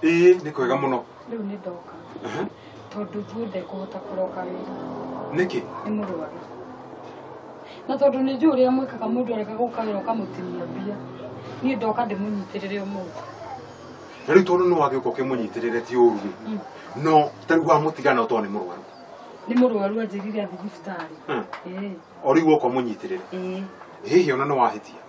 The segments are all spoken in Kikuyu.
Nĩ kwega mũno. Rĩu nĩ ndoka. Tondũ thuĩ ndekũhota kũroka wĩra. Nĩkĩ? Nĩ mũrwaru. Na tondũ nĩ njũĩ ũrĩa mwĩkaga mũndũ areka gũka wĩra ũkamũtinia mbia. Niĩ ndoka ndĩmũnyitĩrĩre ũmũthĩ. Na rĩu tondũ nĩ wagĩũka ũkĩmũnyitĩrĩre ti ũru. No ta rĩu wamũtiga no tondũ nĩ mũrwaru. Nĩ mũrwaru anjĩrire athiĩ thibitarĩ. Ĩĩ. O rĩu woka ũmũnyitĩrĩre. Ĩĩ. Hihi ona nĩ wahĩtia.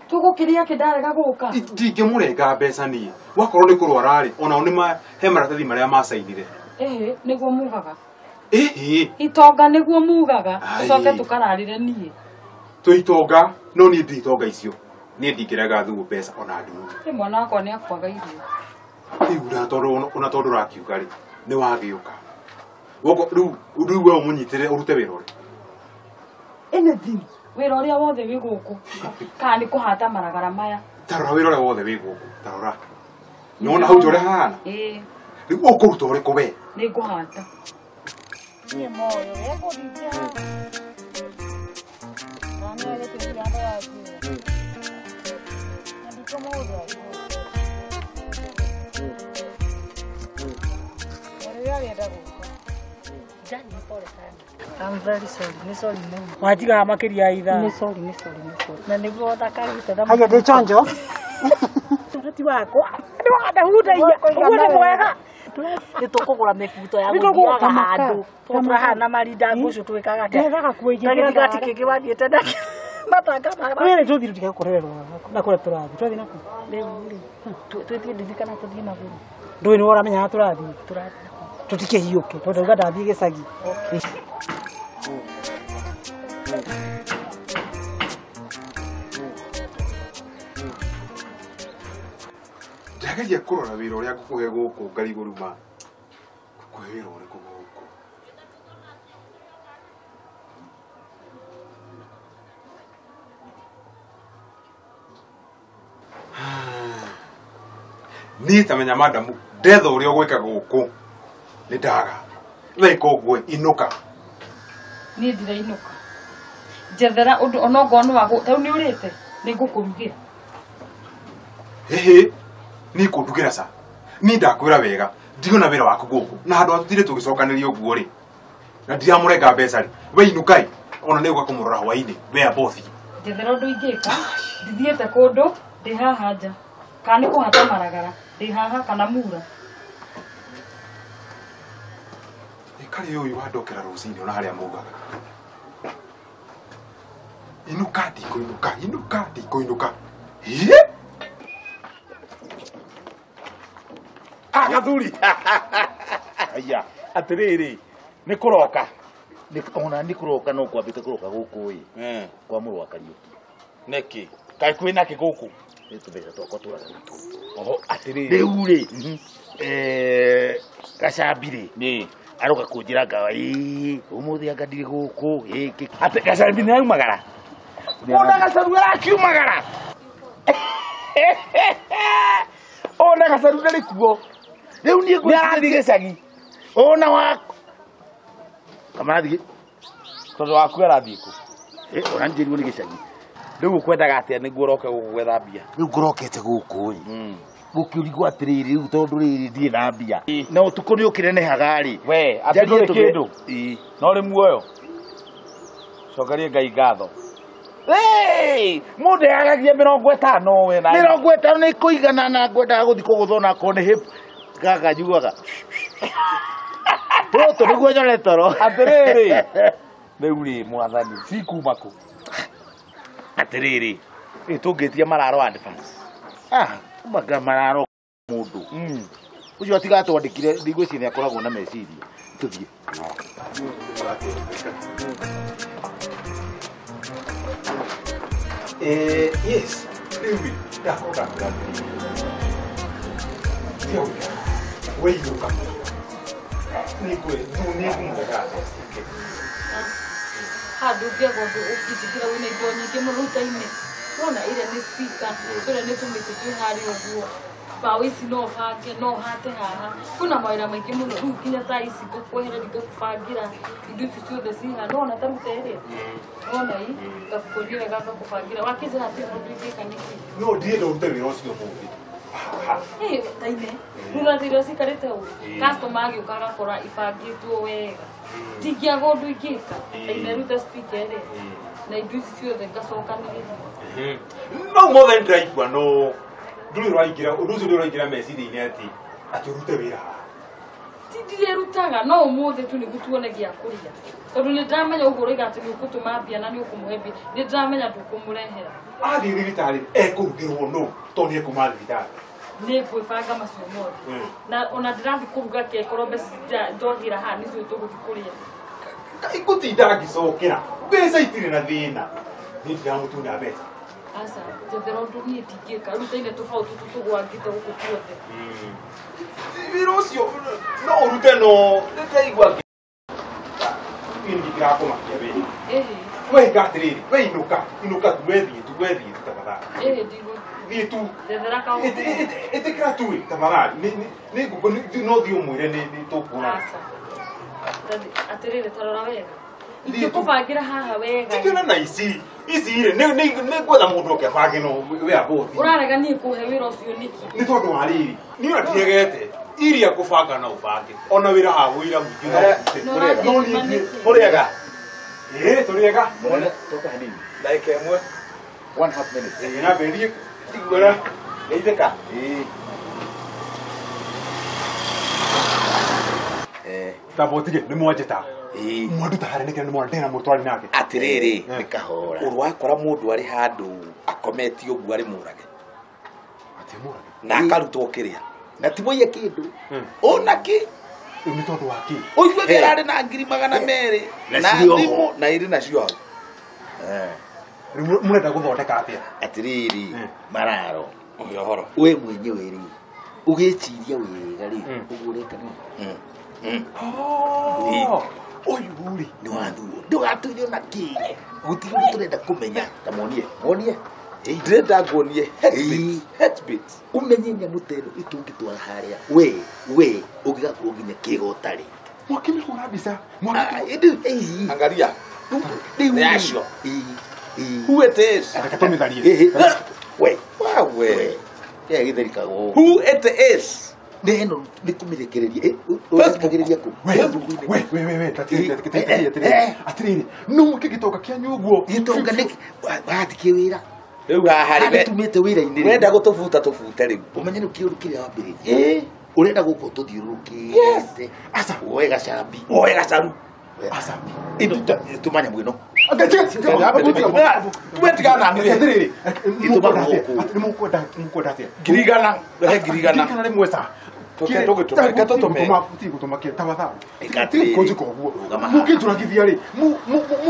Tũgũkĩrĩa kĩ ndarega gũka? Ndingĩmũrenga mbeca niĩ. Wakorwo nĩ kũrwara rĩ, onao nĩ he maratathi marĩa macainire. Ĩhĩ, nĩguo mugaga. Ĩhĩ. Itonga nĩguo mugaga, tũcoke tũkararĩre niĩ. Twĩ itonga, no niĩ ndirĩ itonga icio. Niĩ ndingĩrega thuo mbeca ona nduru. Ĩ mwana wakwa nĩ akwaga irio. Rĩu tondũ ona tondũ ũrakiuga rĩ, nĩ wagĩũka. Woko rĩu rĩu we ũmũnyitĩrĩre ũrute wĩra ũrĩkũ? Anything. Wĩra ũrĩa wothe wĩ gũkũ. Kana nĩ kũhata maragara maya. Ta rora wĩra ũrĩa wothe wĩ gũkũ. Ta rora. Nĩwona hau nja ũrĩa hahana? Ĩĩ. Rĩu ũkũruta ũrĩkũ we? Nĩ ngũhata. Niĩ moyo, ekũndithia. Na nĩ agĩtĩkĩra andũ a njĩra. Na ndikũmũhũthĩra O rĩrĩa arenda gũka. Jani, pole sana. I'm very sorry. Nĩ sorry mũno. Watigaga makĩria ya ithaa. Nĩ sorry, nĩ sorry, nĩ sorry. Na nĩguo thakarĩte na Haya ndĩ chonjo. Ti wakwa. Nĩ wandahutagia. Ũguo nĩ mwega. Nĩ tũkũgũra mĩbuto ya Nĩ tũkũgũra gũthiaga tamaka. handũ. Tũrahana marinda ngũcũ twĩkaga atĩa? Ndethaga kuĩnjĩra Na gĩthigati kĩngĩ wathiĩte nakĩo. Matanga ma Wĩrĩ tũthiĩ tũtigakorererwo na kũrĩa tũrathiĩ. Tũrathiĩ nakũ? Rĩu rĩ, twĩthiĩ ndithi kana tũthiĩ magũrũ? Ndũĩ nĩ ũramenya harĩa tũrathiĩ. Tũrathiĩ nakũ? Tũtikĩhiũke tondũ ndauga ndathiĩ gĩcagi. Ndĩrageria kũrora wĩra ũrĩa ngũkũhe gũkũ ngarigwo rĩu ma ngũkũhe wĩra ũrĩkũ gũkũ. Niĩ ta menya madamu ndetha ũrĩa ũgwĩka gũkũ nĩ ndaga. Weka ũguo inũka. Niĩ ndirainũka. Njethera ũndũ onokorwo nĩ wa ta rĩu nĩ ũrĩte, nĩ ngũkũrugĩra. Hĩhĩ, niĩ kũndugĩra ca. Niĩ ndakwĩra wega, ndirona wĩra waku gũkũ. Na handũ ha tũtinde tũgĩcokanĩria ũguo rĩ, na ndiramũrenga mbeca rĩ, we inũkai, ona nĩ ũgũka kũmũrora hwainĩ, we amba ũthiĩ. Njethera ũndũ ingĩka, ndithiĩte kũndũ, ndĩ haha nja. Kana nĩ kũhata maragara, ndĩ haha kana mura. Ĩkarĩ ũyũ wandokera rũcinĩ ona harĩa mugaga. Inũka ndikũinũka, inũka ndikũinũka. Hĩ? Gathuri. Aya, atĩrĩrĩ, nĩ kũroka. Ona nĩ kũroka no kwambĩte kũroka gũkũ ĩ. Kwa mũrũ wa Kariũki. Nĩkĩ? Kaĩ kwĩna kĩ gũkũ? Nĩ tũmbeca twakwa tũraga natuo. Oho, atĩrĩrĩ. Rĩu rĩ, Gacambi rĩ, Nĩ. aroka kũnjĩra ngawa ĩ, ũmũthĩ anga ndirĩ gũkũ, ĩ, kĩ. Atĩ Gacambi nĩ araumagara? Ona Gacaru arakiumagara? Ona Gacaru ndarĩ kuo. Rĩu niĩ Nĩ arathiĩ gĩcagi. Ona wa Kamarathiĩ. Tondũ waku arathiĩ kũ? Ona njĩrirwo nĩ gĩcagi. Rĩu ũkwendaga atĩa nĩguo ũroke gũkũ gwetha mbia? Rĩu ngũrokete gũkũ ĩ. Gũkĩũrigwo atĩrĩrĩ rĩu tondũ rĩrĩ ndirĩ na mbia. Na ũtukũ nĩ ũkĩnenehaga rĩ. We, atĩ Njarie ndũrĩ tũge- kĩndũ. Ĩ. No ũrĩ muoyo. Cokeria Ngai ngatho. Hey, mũndũ yagagia 50 we na. 50 nĩ kũigana na ngwendaga gũthiĩ kũgũthwo na akorwo nĩ hip gaka njugaga. Tũtũ nĩguo nyone toro. Atĩrĩrĩ. Rĩu rĩ mwathani, cikuma kũ? Atĩrĩrĩ. Ĩ tũngĩtia mararo advance. Ah, kumanga mararo mũndũ. Ũcio atigatwandĩkire ndigwĩciria nĩ akoragwo na meciria. Tũthiĩ. Yes, Rĩu rĩ ndakorwo ndakwĩra atĩrĩrĩ tiga gũikara we inũka nĩngũmũrega mbeca. Handũ ũngĩaga ũndũ ũngĩnjĩkĩra wĩna indo nyingĩ mũno rũta-inĩ. Wona ĩrĩa nĩ speaker, ĩrĩa nĩ tũmĩtĩ twĩ harĩa ũguo. Mbaũ ici no ũbange, no ũhate haha. Kwĩna mawĩra maingĩ mũno rĩu nginya ta ici ngũkwehereria ngakũbangĩra indo ici ciothe ci haha. Nĩwona ta rĩu ta ĩrĩa? Nĩwona ii? Ngakũria wega ngakũbangĩra. Wakĩnjĩra hatirĩ ũndũ ingĩka nĩkĩ? No ndirenda ũrute wĩra ũcio ũmũthĩ. Taine rĩu irio cikarĩte ũũ customer agĩũka agakora ibangĩtwo wega ndingĩaga ũndũ ingĩka taine rĩu ta speaker ĩrĩa na indo ici ciothe ngacokanĩrĩria. Mau mothe nĩndĩraigua no ndũrĩ ũraingĩra ũndũ ũcio ndũrĩ ũraingĩra meciria-inĩ atĩ ũrute wĩra haha. Ti ndirĩrutaga no ũmũthĩ tu nĩguo tuone gĩa kũrĩa tondũ nĩndĩramenya ũguo ũroiga atĩ nĩũgũtũma mbia na nĩũkũmũhe mbia nĩndĩramenya ndũkũmũrehera. Athiĩ thibitarĩ ekũrugĩrwo nũ tondũ nĩekuma thibitarĩ. Nĩngwĩbanga macio mothe na ona ndĩrathiĩ kũruga kekorwo mbeca ndwagĩra haha nĩcio tũgũthiĩ kũrĩa. Ngũtinda ngĩcokera mbeca itirĩ na thĩna niĩ ndiramũtunya mbeca. Aca njethera ũndũ niĩ ndingĩka rĩu taine tũbaũ tũtũ tũgwangĩte gũkũ tuothe. Wĩra ũcio no ũrute no nĩndĩraigua nĩ kĩrakũmakia wĩ. We ĩka atĩrĩrĩ we inũka inũka tu wethiĩ tu wethiĩ tu tafadhali. Thiĩ tu Njethera kaũndũ. Ĩtĩkĩra tu ĩ tafadhali no thiĩ ũmwĩre nĩ tũkuonana. Aca atĩrĩrĩ ta rora wega ingĩkũbangĩra haha wega. Tigana na ici ici rĩ nĩ ngwetha mũndũ oke abange no we amba ũthiĩ. Ũrarega niĩ kũhe wĩra ũcio nĩkĩ? Nĩ tondũ wa rĩrĩ niĩ ona ndiregete iria kũbanga no ũbange ona wĩra haha wĩra mũingĩ no ũrute. No niĩ Mũrĩega. Ĩĩ tũrĩega. Toka hanini. Ndagĩka ĩmwe. 1.5 minutes. Ĩĩ na mbĩrie tiguera. Geithĩka. Ĩĩ. Tamba ũtige nĩ mwanjĩta. Ĩĩ. Mwanduta harĩa nĩkĩo nĩ mwana ndĩna mũtwari nake. Atĩrĩrĩ Nĩ kahora. ũrũ wakora mũndũ arĩ handũ akometio ũguo arĩ mũrage Atĩ mũrage. na akarutwo kĩrĩa Na ti mũiye kĩndũ. Ona kĩ? Rĩu nĩ tondũ wa kĩ? Ũigue kĩrarĩ na 200,000 Na na cirĩ oho. thimũ na irĩ nacio hau. Rĩu mũrenda gũthondeka atĩa? Atĩrĩrĩ mararo. Ũhe ũhoro. We mwenyewe rĩ ũgĩciria wega rĩ ũguo ũreka nĩ Ũyũ rĩ nĩ wathuo ndũgatwĩre ona kĩ gũtirĩ ũndũ tũrenda kũmenya ta muonie muonie. Ndĩrenda nguonie heartbeat heartbeat ũmenye nyamũ ta ĩno ĩtũngĩtwara harĩa we we ũngĩgakorwo nginya kĩgota rĩ mwakĩmĩhũra mbica. Angalia rĩu Nĩ acio. Who it is? Reke tũmĩtharie. We Wawe. kĩrĩa gĩtherikaga Who it is? nĩ ĩno nĩ kũmĩrekereria ũrekagĩrĩria kũ We we we we we atĩrĩrĩ atĩrĩrĩ no mũke gĩtonga kĩanyu ũguo. Gĩtonga nĩ watikie wĩra. Rĩu haha rĩ tumĩte wĩra-inĩ wenda gũtũbuta tũbute rĩu. Ũmenye nĩ kĩũndũ kĩrĩa wambĩrĩria. Ũrenda gũkũ tũthiũrũrũkĩte. Aca woe gacambi. Woe gacaru. Aca ĩno tũma nyamũ ĩno. We tigana na niĩ. Atĩrĩrĩ Ĩtũmagwo gũkũ. mũkwenda mũkwenda atĩa? 100,000 rehe 100,000. 100,000 rĩmwe ca. Reke tũtũme. Tiga gũtũma kĩ tafadhali. Ĩka Tiga atĩrĩrĩ. kũnjĩka ũguo. Rũgama haha. Mũkĩnjũragithia rĩ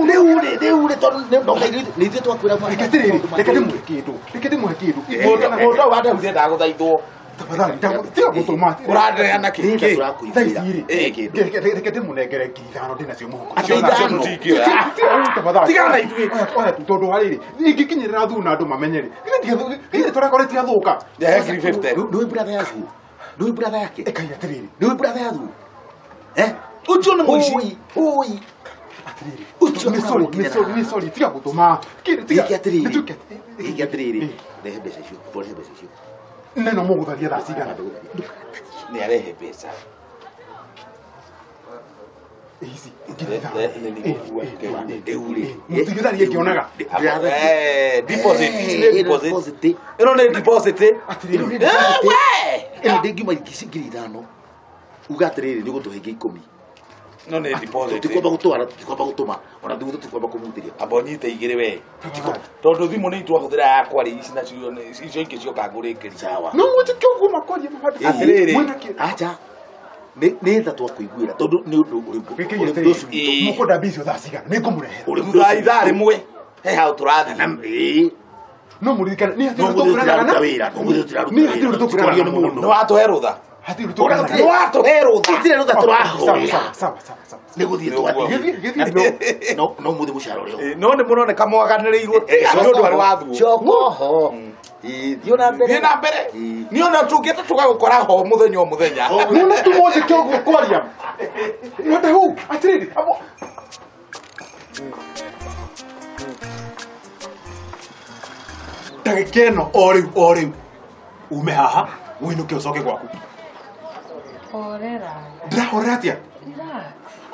Rĩu rĩ rĩu rĩ tondũ nĩ ithuĩ twakwĩra Reke atĩrĩrĩ reke ndĩmũhe kĩndũ reke ndĩmũhe kĩndũ. Mũndũ ũyũ wandahutia ndagũthaithwo. Tafadhali tiga gũtũma. Ũrandeana kĩ? Nĩ Kĩ? Thaa ici tũrakũiguĩra. rĩ Kĩndũ. reke ndĩmũnengere 5,000 ndĩnacio mũhuko. Atĩ ithano? Tafadhali. Tigana na ithuĩ. Oya tu tondũ wa rĩrĩ ingĩkinyĩrĩra thuna andũ mamenye rĩ githĩ tũrekora itiathũka. Rehe 50,000. Nĩũĩ brother yaku? Nĩũĩ brother yake? Ĩkai atĩrĩrĩ Nĩũĩ brother yaku? Ũcio nĩ mũici. Ũi ũi. atĩrĩrĩ Ũcio nĩ sorry nĩ sorry nĩ sorry tiga gũtũma. Gĩke atĩrĩrĩ. Gĩke atĩrĩrĩ. Rehe mbeca icio. Rehe mbeca icio. Neno mũgũtharia thaa cigana? Nĩ arehe mbeca. Ici 5,000. Rĩu rĩ. Mũtigĩtharie ngĩonaga. Deposit. Ici nĩ deposit. Ĩno nĩ deposit. Ĩno nĩ Atĩrĩrĩ deposit. We! Ĩno ndĩngiuma 5,000. Uga atĩrĩrĩ nĩ ũgũtũhe ingĩ 10. No nĩ deposit. Tũtikwamba gũtwara tũtikwamba gũtũma ona thutha tũtikwamba kũmutĩria. Amba ũnyite igĩrĩ we. Tondũ thimũ nĩ twahũthĩra yakwa rĩ ici nacio icio ingĩ cioka ngũrĩkĩria. Sawa. No mũnjĩke ũguo makwaria mabandĩko. Atĩrĩrĩ. Mwĩna kĩ? Acha. Nĩ tha twakũiguĩra tondũ nĩ ũndũ ũrĩ Gĩkĩi ũrĩ atĩrĩrĩ, ũndũ ũcio. mũkwenda mbia icio thaa cigana? Nĩ ngũmũrehera. Thutha wa ithaa rĩmwe he hau tũrathiĩ. Ĩĩ. No muririkane ni hatirĩ No tũkũranaga mũthĩ wĩra, no mũthĩ tũraruta Ni hatirĩ tũkũranaga mũno. Nĩ watũhe rũtha. Hatirĩ tũkũranaga. Nĩ watũhe rũtha. Gũtirĩ rũtha tũrahoya. Sawa sawa sawa sawa. Nĩ gũthiĩ twathiĩ. Gĩthiĩ gĩthiĩ. No no mũthĩ mũcara ũrĩa. No nĩ mũroneka mwaganĩrĩirwo tiga nĩ ũndũ wa wathuo. Coka ho. Thiĩ na mbere. Thiĩ na mbere. Nĩ ona tũngĩte tũgagũkora ho mũthenya o mũthenya. Nĩ tumũnjĩke ũguo kwaria. Nĩ hu atĩrĩrĩ abo. Ndagĩka ĩno o rĩu o rĩu ume haha ũinũke ũcoke gwaku. Horera. Ndĩrahorera atĩa? Relax.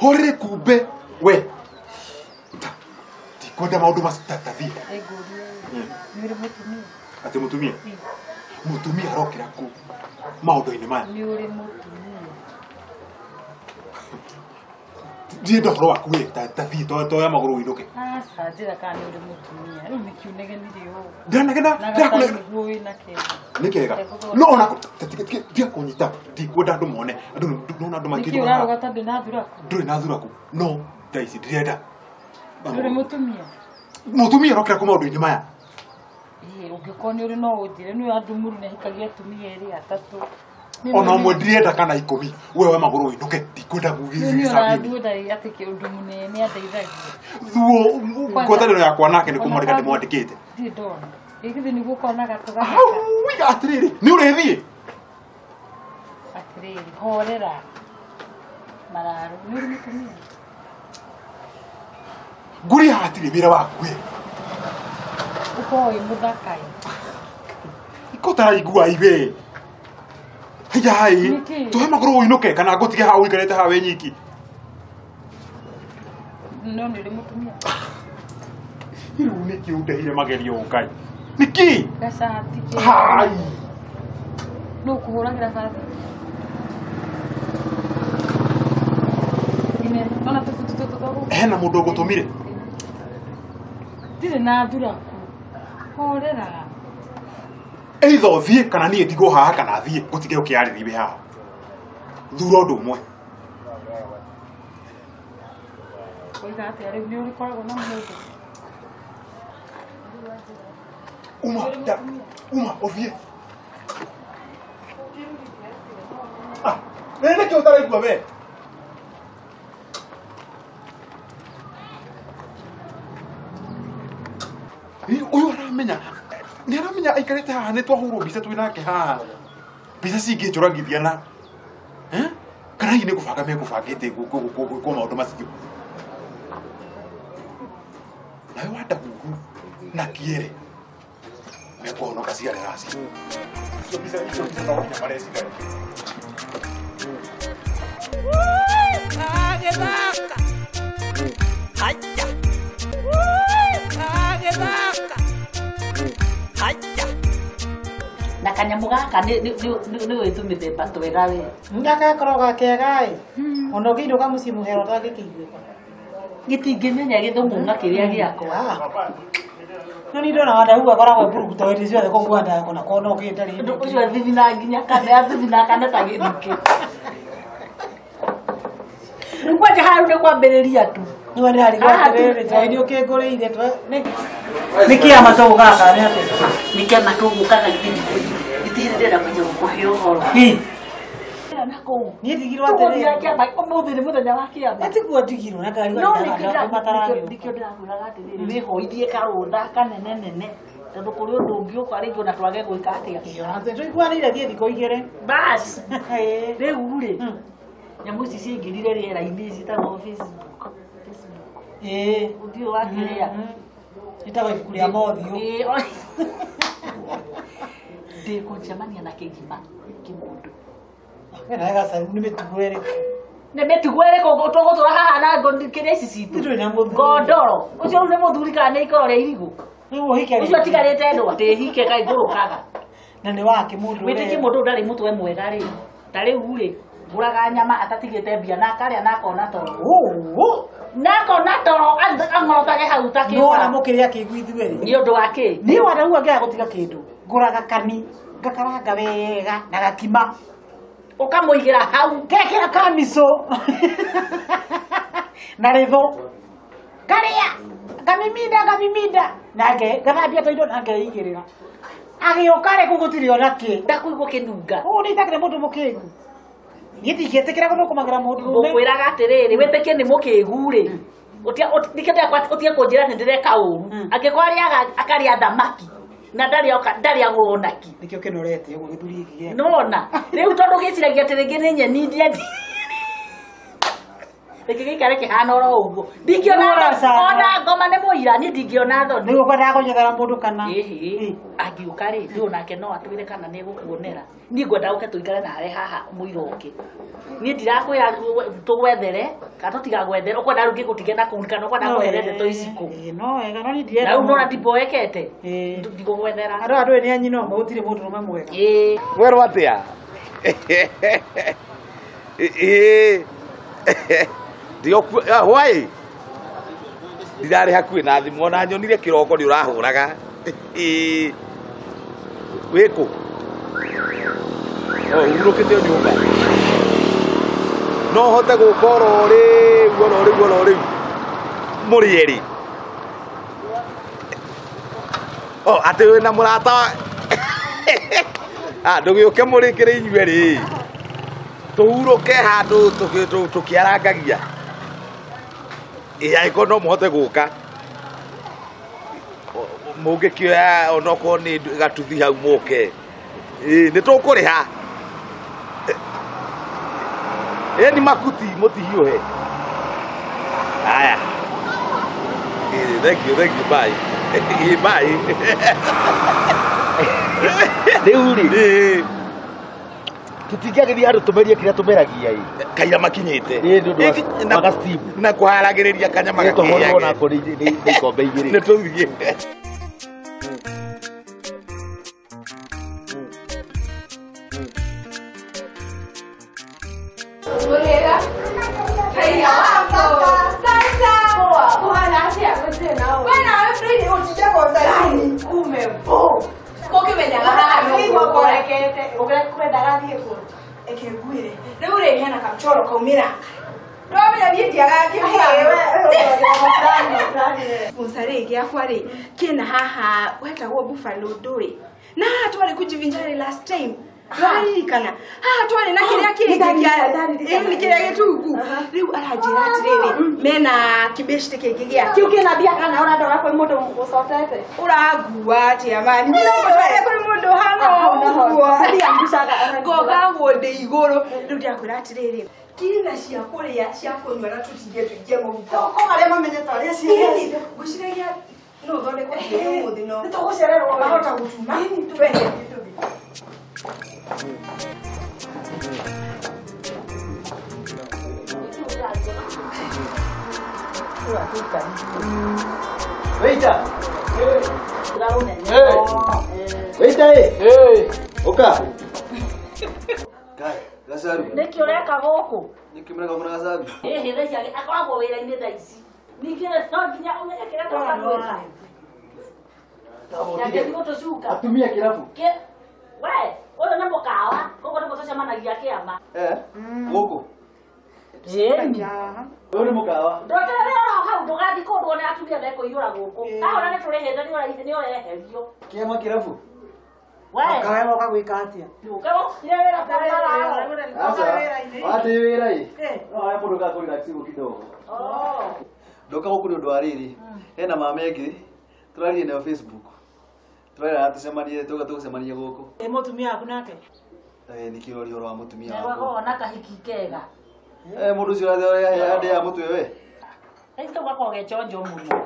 Horere kumbe we. Ndikwenda maũndũ macio ta thiĩ. Ngũrie. Nĩ ũrĩ mũtumia? Atĩ mũtumia? Mũtumia arokĩra kũ maũndũ-inĩ maya? Nĩ ũrĩ mũtumia. Ndirenda ũhoro waku we ta thiĩ toya magũrũ ũinũke. Aca njĩra kana nĩ ũrĩ mũtumia. Rĩu nĩkĩ ũnegenire ũũ? Ndĩranegena Na ndĩrakũnegena. gatainĩ guo wĩna kega. Nĩ kega. No ona tiga kũnyita ndikwenda andũ mone andũ nona andũ Nĩkĩ makĩndũ haha. ũraruga ta ndĩ na thuraku? Ndũrĩ na thuraku no thaa ici ndirenda. Nĩ ũrĩ mũtumia? Mũtumia arokĩra kũ maũndũ-inĩ maya? Ĩĩ ũngĩkorwo nĩ ũrĩ no ũnjĩre nĩ andũ mũru nĩ ahikagia atumia erĩ atatũ. Ona ũmwe ndirenda kana 10 we we magũrũ ũinũke ndikwenda Nĩ gũgĩcabini. ũrathuo atĩ kĩũndũ mũnene andeithagia. Thuo ngwatanĩro yakwa nake nĩ kũmwandĩka ndĩmwandĩkĩte. Ndirĩ ndona. Ĩ githĩ nĩguo ũkona gatũ gathaka? Hau wiga atĩrĩrĩ nĩ ũrĩthiĩ? Atĩrĩrĩ horera. Mararũ nĩ ũrĩ mũtumia? Ngũria hatirĩ wĩra waku we. Ũkorwo wĩ mũthaka ĩ. Iko ũtaraigua iwe. Haya Nĩkĩ? tuhe magũrũ ũinũke kana ngũtige haha ũikarĩte haha wĩ nyiki. No nĩ ũrĩ mũtumia? Rĩu nĩkĩ ũndehire magerio Ngai? Nĩkĩ? Gacati kega. Hai. Nũ ũkũhũragĩra bathi? Ine, ona tũbutu tũtũ twa gũkũ. Hena mũndũ ũgũtũmire? Ndirĩ na thuraku. Horera. Either ũthiĩ kana niĩ ndigwo haha kana thiĩ ngũtige ũkĩarĩria wĩ haha. Thura ũndũ ũmwe. Woiga atĩa rĩu nĩ ũrĩkoragwo na mũndũ? Uma, da, uma, ũthiĩ. Ah, nĩ nĩkĩ ũtaraigua we? Ũyũ aramenya nĩ aramenya aikarĩte haha nĩ twahũrwo mbica twĩ nake haha. Mbica cingĩnjũragithia na kana hihi nĩ kũbanga mekũbangĩte gwĩkwo maũndũ macio. Nawe wandahuhu na kĩere mekũhonoka ciareraci. Icio mbica icio mbica no nginya marecigae. Agĩthaka. Haya. Agĩthaka. Haya. Na kanyamũ gaka nĩ wĩ tũmĩthemba twega we. Gaka gakoragwo gakega ĩ. Ona ũngĩinũka mũciĩ mũhero ndangĩkĩiguĩka. Gĩtingĩmenya gĩthũng'ũng'a kĩrĩa gĩakwa. No nĩ ndona wandahu akoragwo mburuguto hĩndĩ ciothe kũu kwa ndako na kona ũkĩndarĩ. Ũndũ ũcio athithina nginya kana athithina kana ta gĩthukĩ. Rĩu kwanja haha rĩu nĩ kwambĩrĩria tu. Nĩ wendire harigwo Haha tu. atĩrĩrĩ tondũ nĩ ũkĩngũrĩire nĩ kĩama tũgũkaga nĩ atĩa? Nĩ kĩama tũgũkaga githĩ ndĩrenda kwanja gũkũhe ũhoro. Ĩ. Na kũu. Niĩ ndigirwo Tũgũthiĩ atĩrĩrĩ. kĩama ũmũthĩ nĩ mũthenya wa kĩama. Nĩ tiguo ndigirwo na ndarigwo No nĩ mataragĩũka. nĩkĩo ndĩrakwĩraga atĩrĩrĩ wĩhoithie karũtha kanene nene tondũ kũrĩ ũndũ ũngĩ ũka rĩngĩ ona twage gwĩka atĩa. Ĩ ona tũiguanĩire thiĩ thikũ igĩrĩ. Bas Ĩ. rĩu rĩ nyamũ ici ciaingĩrire rĩera-inĩ ciĩtagwo Facebook. Facebook. Ĩ. Ũthiũ wa kĩrĩa. Ĩtagwo ibuku rĩa mothiũ. Ĩ, ndĩkũcemania na kĩgima kĩmũndũ. We nawe gacaru nĩ mĩtugo ĩrĩkũ? Nĩ mĩtugo ĩrĩkũ tũgũtũra haha na kĩrĩa ici citũ? Ndũrĩ na mũthuri. Ngondoro. Ũcio rĩu nĩ mũthuri kana nĩ ikoro rĩa irigũ? Rĩu ũhike Ũcio atigarĩte ndũ atĩ hike kaigũrũkaga. Na nĩ wake mũndũ Wĩtĩkie mũndũ ndarĩ mũtwe mwega rĩ. Ta rĩu rĩ ngũraga nyama atatigĩte mbia na akarĩa na akona toro. Na akona toro ang'orotage hau ta No ona kĩũra. mũkĩrĩa kĩngu ithuerĩ. Nĩ ũndũ wa kĩ? Niĩ wandahu angĩaga gũtiga kĩndũ ngũraga kani ngakaranga wega na gakima. Ũkamũigĩra hau. Ngekĩra kamico na rĩthũ. Karĩa Ngamiminda nake ngathambia tũindo na ngeigĩrĩra. Agĩũka rĩ kũu gũtirĩ ona kĩ. Ndakũigua kĩnunga. Ũũ nĩ itakĩrĩ mũndũ mũkĩgu. Niĩ ndingĩtĩkĩra gũthũkũmagĩra mũndũ rũme. Ngũkwĩraga atĩrĩrĩ, wĩtĩkie nĩ mũkĩgu rĩ. Ũtige kũnjĩra nĩ ndĩreka ũru. Angĩkorwo arĩaga akarĩa thamaki na ndarĩagwo onaki. Nĩkĩo kĩnorete ũguo gĩthuri gĩkĩ gĩake. Nĩwona? Rĩu tondũ gĩciragia atĩ rĩngĩ nĩ nyeni ndiendi. Reke gĩikare kĩhana oro ũguo. Ndingĩona ona ngoma nĩ mũira, niĩ ndingĩona thoni. Nĩguo kwendaga kũnyethera mũndũ kana. Ĩhĩ, angĩũka rĩ, ndũĩ onake no atwĩre kana nĩ egũkuonera. Niĩ ngwenda ũke tũikare nawe haha mũira ũngĩ. Niĩ ndirakwĩra tũgwethere kana tũtigagwethere, ũkwenda rĩu ngĩgũtige na kũu kana ũkwenda kũhere ndeto ici kũ. No wega, no niĩ ndirenda. Na rĩu nĩwona ndimboekete, ndigũgwethera. Andũ aya ndũĩ nĩ a nyina ũmwe, gũtirĩ mũndũ ũrũme mwega. Ĩĩ. Werwo atĩa? Ĩĩ. Ndigoku why? Ndirarĩ hakuhĩ na thimũ ona nyonire kĩroko nĩ ũrahũraga. Ĩĩ. Wĩkũ? O hurũkĩte o nyũmba. No hote gũka oro rĩu oro rĩu oro rĩu. Mũrĩ erĩ. O atĩ wĩna mũrata wa Ah, ndũgĩũke mũrĩ kĩrĩ inyuĩ erĩ. Tũhurũke handũ tũkĩarangagia. Ĩ angĩkorwo no mũhote gũka. Mũngĩkĩoya onokorwo nĩ gatuthi hau mũke. Ĩ nĩ tũkũrĩha. Ĩ ni makuti mũtihiũhe. Haya. Ĩ thank you bye. Ĩ bye. Rĩu rĩ. Tũtingĩagĩthiĩ handũ tũmerie kĩrĩa tũmeragia ĩ. Kaira makinyĩte. Ĩ nĩ ũndũ wa steam. Na kũharagĩrĩria kanyama gakĩhĩage. Tũhũrwo nako nĩ ikombe igĩrĩ. Nĩ tũthiĩ. Mũrĩega? Haiya wako. Sasa. Kuhana atĩa? We nawe Fridi ũtindaga ũcai. Ume bo. Kũkĩmenyaga haha no Nĩgũkorekete, ũkwendaga thiĩ kũ? Eke ngwĩre. Rĩu rĩ hena kamchoro kaumĩra. Ndwamenya niĩ ndiagaga kĩmũrango. Sponsor rĩ gĩakwa rĩ kĩna haha wetagwo Buffalo ndũĩ. Na haha twarĩ kujivinjari last time. Waririkana haha twarĩ na kĩrĩa kĩngĩ kĩa kĩrĩa gĩtungu. Rĩu aranjĩra atĩrĩrĩ mena kĩbĩcitĩ kĩngĩ gĩake. Kĩu kĩna mbia kana ũrandora kwĩ mũndũ ũcotete? Ũrangua atĩa mani? Ndĩragũtwara kũrĩ mũndũ ũhana ũguo. Ngokagwo ndĩ igũrũ. Rĩu ndĩrakwĩra atĩrĩrĩ kina cia kũrĩa cia kũnyua na tũtingie tũingĩ mũhuko. Ko arĩa mamenyete ũrĩa ciĩ. Ngwĩciragia no ũthondekwo ũmũthĩ no. Nĩtũgũcererwo mahota gũtuma. Twende. Waiter. Hey. Waiter. Hey. Oka. Kai, Gacaru. Nĩkĩ ũreka gũkũ? Nĩkĩ mũreka gũkũ na Gacaru? Ĩhĩ, thaa ici akoragwo wĩra-inĩ thaa ici. Ningĩ no nginya ũmenye kĩrĩa tũroka gwĩka. Ndangĩthiĩ gũtũcuka. Atumia kĩrabu. We, ũyũ nĩ mũkawa, koguo nĩguo tũcemanagia kĩama. Eh, gũkũ? Ĩni. Ũyũ nĩ mũkawa. Ndweterere oro hau ndũgathiĩ kũndũ wone atumia mekũiyũra gũkũ. Ahora nĩ tũrĩhĩte nĩ ũreherio. Kĩama kĩrabu? We. Mũkawa woka gwĩka atĩa? Ũke wokire wĩra kwa maraho. Aca, watĩ wĩra ĩ? No harĩa mũndũ okaga kũrelax gũkũ kidogo. Ndoka gũkũ nĩ ũndũ wa rĩrĩ, hena mama ĩngĩ tũraririe nayo Facebook. Tũrera tũcemanie tũka tũgũcemania gũkũ. Ĩ mũtumia waku nake? Eh, nĩkĩo ũroria ũhoro wa mũtumia wakwa. Wona kahiki kega. Eh, mũndũ ũcio ũrathiĩ andĩa mũtwe we. Thaa ici kau gakoragwo ge chonjo mũno.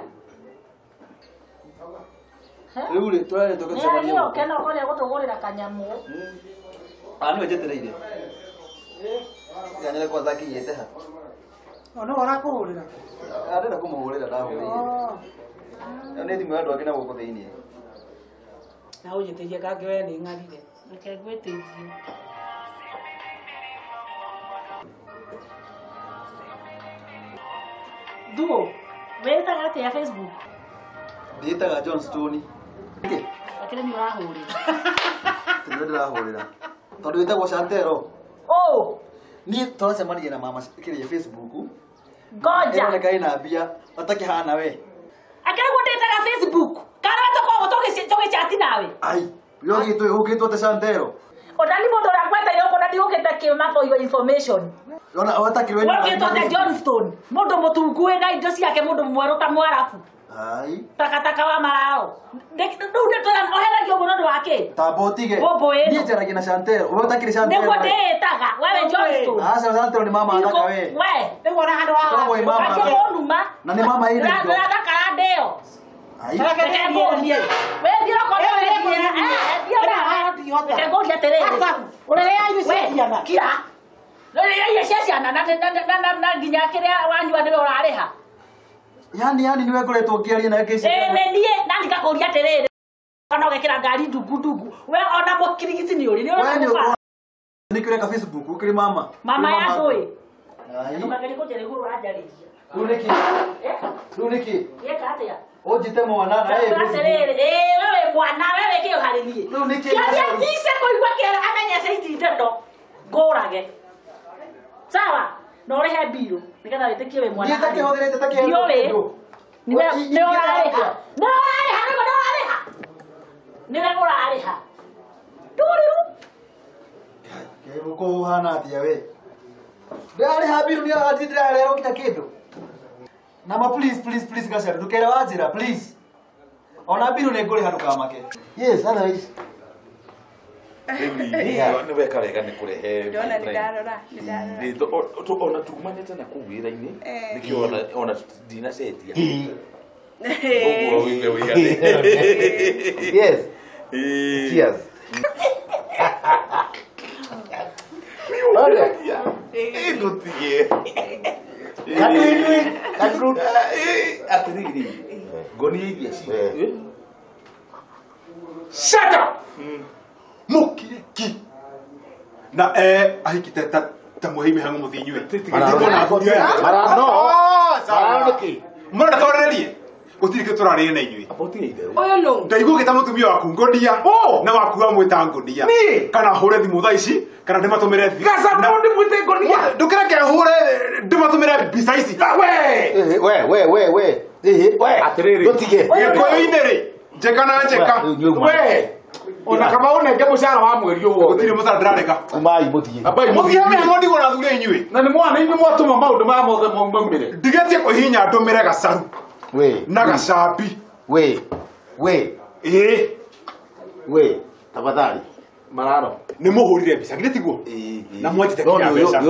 Rĩu rĩ tũrarĩa tũke tũcemanie gũkũ. Nĩagĩũke no okorwo nĩegũtũgũrĩra kanyamũ. Ah, nĩwe njetereire. Nyone kwanza akinyĩte ha. O no ũrakũhũrĩra? Ndĩrenda kũmũhũrĩra ndahũrĩire. Ĩyo nĩ thimũ ya andũ angĩ na gũkũ thĩinĩ. Na ũnjĩtĩrie kangĩ we nĩ ng'arire. Reke ngwĩtĩrie. Thuo, wĩtaga atĩa Facebook? Ndĩĩtaga John Stone. Lakini nĩ ũrahũrĩra. Tondũ ndĩrahũrĩra. Tondũ wĩtagwo Shantero. Oh! Niĩ tũracemanirie na mama kĩrĩa Facebook. Ngoja. Ĩroneka ĩna mbia, atakĩhana we. Akĩrĩguo ndĩtaga Facebook. Kana tũkoragwo tũgĩchati nawe. Ai, yo gĩtwo te Santero. Ona ni mũndũ ũrĩa ngweteire gũkũ na ndigũkĩte kĩũma for your information. Ona ũtakĩrwo We ũgĩtwo te Johnstone, mũndũ mũtungu wĩna indo ciake, mũndũ mwerũ ta Mwarabu. Ai. Takataka wa marao. Rĩu nĩtũoheragio ũguo nĩ ũndũ wa kĩ? Tamba ũtige. Mbũmbũ ĩno. Niĩ njaragia na Santero. We ũtakĩrĩ Santero. Nĩguo ndĩĩtaga, wewe Johnstone. Aca Santero nĩ mama thaka we. We. Rĩu ona handũ haha. Koragwo ĩ mama Ũkathiĩ thaka. kũnuma. Na nĩ mama ĩna indo. Ndĩrathakara ndĩyo. Ai. Reke ngũrie. We thiĩ okorwo nĩ thiĩ ona. Reke ngũrie atĩrĩrĩ. Ũrĩrĩa irio cia ciana. Kira. Ũrĩrĩa irio cia ciana na nginya kĩrĩa wanyua nĩwe ũrarĩha. Yani niwe ngoretwo ngĩaria nawe ngĩciria. Ĩĩ nĩ niĩ na ndikakũria atĩrĩrĩ. Kana ũgekĩra ngari ndungu ndungu. We ona mũkirigiti nĩ ũrĩ. Nĩ ũrĩ. Nĩkĩo ũreka Facebook ũkĩrĩ mama. Mama ya ndũĩ. Ai. Ndũkagerie kũnjĩra igũrũ ũranjarĩria. Rĩu nĩkĩ? Rĩu nĩkĩ? Ĩka atĩa? Ũnjĩte mwana na ĩ Facebook. Atĩrĩrĩ, ĩĩ we wĩ mwana, we wĩ kĩo harĩ niĩ. Rĩu nĩkĩ? Kĩaria tice kũigua kĩera amenyece ici ndeto. Ngũrage. Sawa? Na ũrĩhe mbirũ nĩgetha wĩtĩkie wĩ mwana. Niĩ itakĩhũthĩrĩte ta kĩndũ. Ndiũĩ. Nĩwe nĩ ũrarĩha. Nĩ ũrarĩha, nĩguo nĩ ũrarĩha. Nĩwe ũrarĩha. Ndũrĩru. Kĩrũkũ ũhana atĩa we? Ndĩrarĩha mbirũ nĩ atĩ ndĩrarehwo nginya kĩndũ. Na ma please please please Gacaru ndũkere wa njĩra please. Ona mbirũ nĩ ngũrĩha ndũkamake. Yes, otherwise. Nĩ weka wega nĩ kũrehe. Ndona nĩ ndarora, nĩ ndarora. Ona tumanĩte na kũu wĩra-inĩ nĩkĩo ona ndinacenjia. Ũguo wĩige wĩigane. Yes. Cheers. Ndũtige. Atĩrĩrĩ, ngonia iria ci. Shut up! Mukire ki. Na ahiki ta muhei mihango muthi inyuĩ. Marano. Marano nĩkĩ? Mũrenda twarĩrĩrie? Gũtirĩ kĩndũ tũrarĩrĩria na inyuĩ. Ũyũ nũ? Ndaigua ũgĩta mũtumia waku ngonia na waku wamwĩta ngonia. Kana hũre thimũ thaa ici kana ndĩmatũmĩre Gacabu ndĩmwĩte ngonia. Ndũkĩreke hũre ndĩmatũmĩre mbica ici. We we we we. We. Atĩrĩrĩ. Ndũtige. Gĩkũyũ-inĩ rĩ, njeka na njeka. We. Ona kama ũnenge mũcara wa mweri ũguo. Gũtirĩ mũcara ndĩrarega. Umai mũthiĩ. Ambai Mũthiĩ mĩhang'o ndigwo na athuri a inyuĩ. Na nĩ mwana inyuĩ mwatũma maũndũ maya mothe maumĩre. Ndigetie kwĩhinya ndũmĩre Gacaru We. na Gacambi. We. We. Ĩĩ. We. Tafadhali. Mararo. Nĩ mũhũrire mbica githĩ tiguo? Na mwanjĩte No, kinya nĩ mbeca.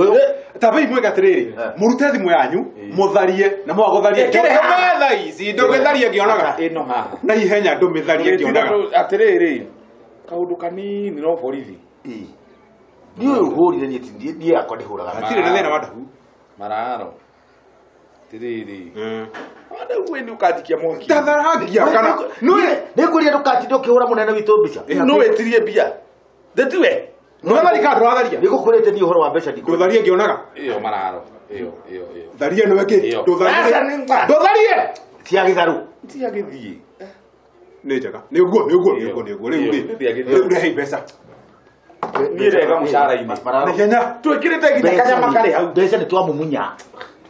Tambai mwĩke atĩrĩrĩ, mũrute thimũ yanyu, mũtharie na mwaga gũtharia Ĩkĩrĩ haha. ndũmĩtha ici, ndũmĩtharie ngĩonaga. Ĩno haha. Na ihenya ndũmĩtharie ngĩonaga. Atĩrĩrĩ, kaũndũ kanini no borithi. Niĩ ũyũ ũhũrire niĩ ti niĩ yakwa ndĩhũraga. Hatirĩ na thĩna wa ndahu. Mararo. Atĩrĩrĩ. Wanda we nĩ ũkanjikia mwaki. Ndatharagia kana Nĩ nĩngũria ndũkatinda ũkĩhũra mũnene witũ mbica. No wĩtirie mbia. Ndĩtiwe. Ndũratharia kana ndũratharia? Nĩngũkwĩrĩte niĩ ũhoro wa mbeca ndikũrĩ. Ndũtharie ngĩonaga. Ĩyo mararo. Ĩyo ĩyo ĩyo. Tharia nĩwe kĩ? Ĩyo. Ndũtharie. Aca nĩ ngwa. Ndũtharie. Cia gĩtharũ. Tia gĩthiĩ. Nĩ njega. Nĩ ũguo, nĩ ũguo, nĩ ũguo, nĩ ũguo. Rĩu rĩ, rĩu rehei mbeca. Niĩ ndega mũcara-inĩ. Na ihenya. Twĩkĩrĩte nginya kanyama karĩ hau. Mbeca nĩ twamumunya.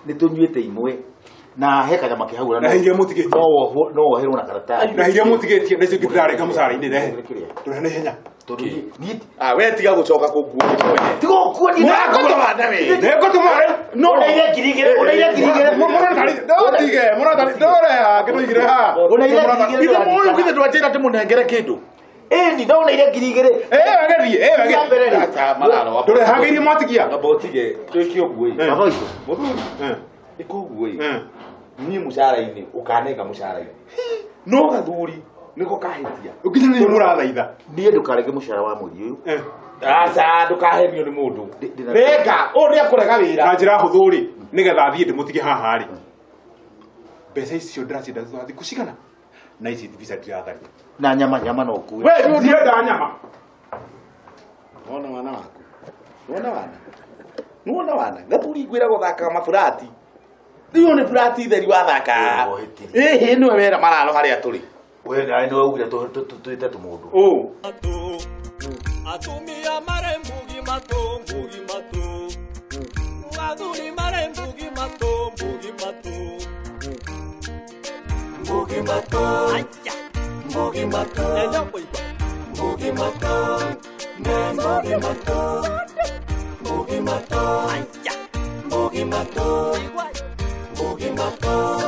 Nĩ tũnyuĩte imwe. Na he kanyama ke hau. Na iria mũtigĩtie. No wohwo no woherwo na karatathi. Na iria mũtigĩtie na icio ingĩ ndĩrarega mũcara-inĩ rehe. Ndũrehe na ihenya. Tondũ niĩ Ah, we tiga gũcoka kũnguo mwene. tiga gũkua niĩ Mũrakũtũma we. Nĩngũtũma. No ũneire 2000, ũneire 2000. Ndũtige, mũratari, ndũreha, kĩndũ haha. Ũneire 2000. Ithe mũyũ githĩ ndwanjĩra ndĩmũnengere kĩndũ. Ĩni no ũneire 2000. Ĩĩ wagĩthiĩ, ĩĩ wagĩthiĩ. Mbere rĩ. Aca mararo. Ndũrehagĩirie mwatigia. Amba ũtige twĩke ũguo ĩ. Baba witũ. Mũthuri. Ĩka ũguo ĩ. Niĩ mũcara-inĩ ũkanenga mũcara-inĩ. No gathuri nĩko kahĩtia. Ũkinya nĩ mũrathaitha. Niĩ ndũkarege mũcara wa mweri ũyũ. Aca ndũkahenio nĩ mũndũ. Renga, ũyũ nĩ akũrega wĩra. Na njĩra hũthũ rĩ, nĩgetha thiĩ ndĩmũtige haha rĩ. Mbeca icio ndĩracienda thutha wa thikũ cigana? Na ici mbica ndiratharia. Na nyama nyama no ũkue. We ndirendaga nyama. Wona wana waku. Wona wana. Nĩwona wana. Gathuri ngwĩra gũthakaga maburati. Rĩu nĩ burati theri wathaka. Ĩhĩ nĩwe wera mararo harĩa tũrĩ. We nawe nĩwe ugire twĩte tũmũndũ. Ũ. Atumia mare mbugi matu, mbugi matu. Athuri mare mbugi matu, mbugi matu. Mbugi Mugimatu Mugimatu Mugimatu Mugimatu Mugimatu Mugimatu Mugimatu.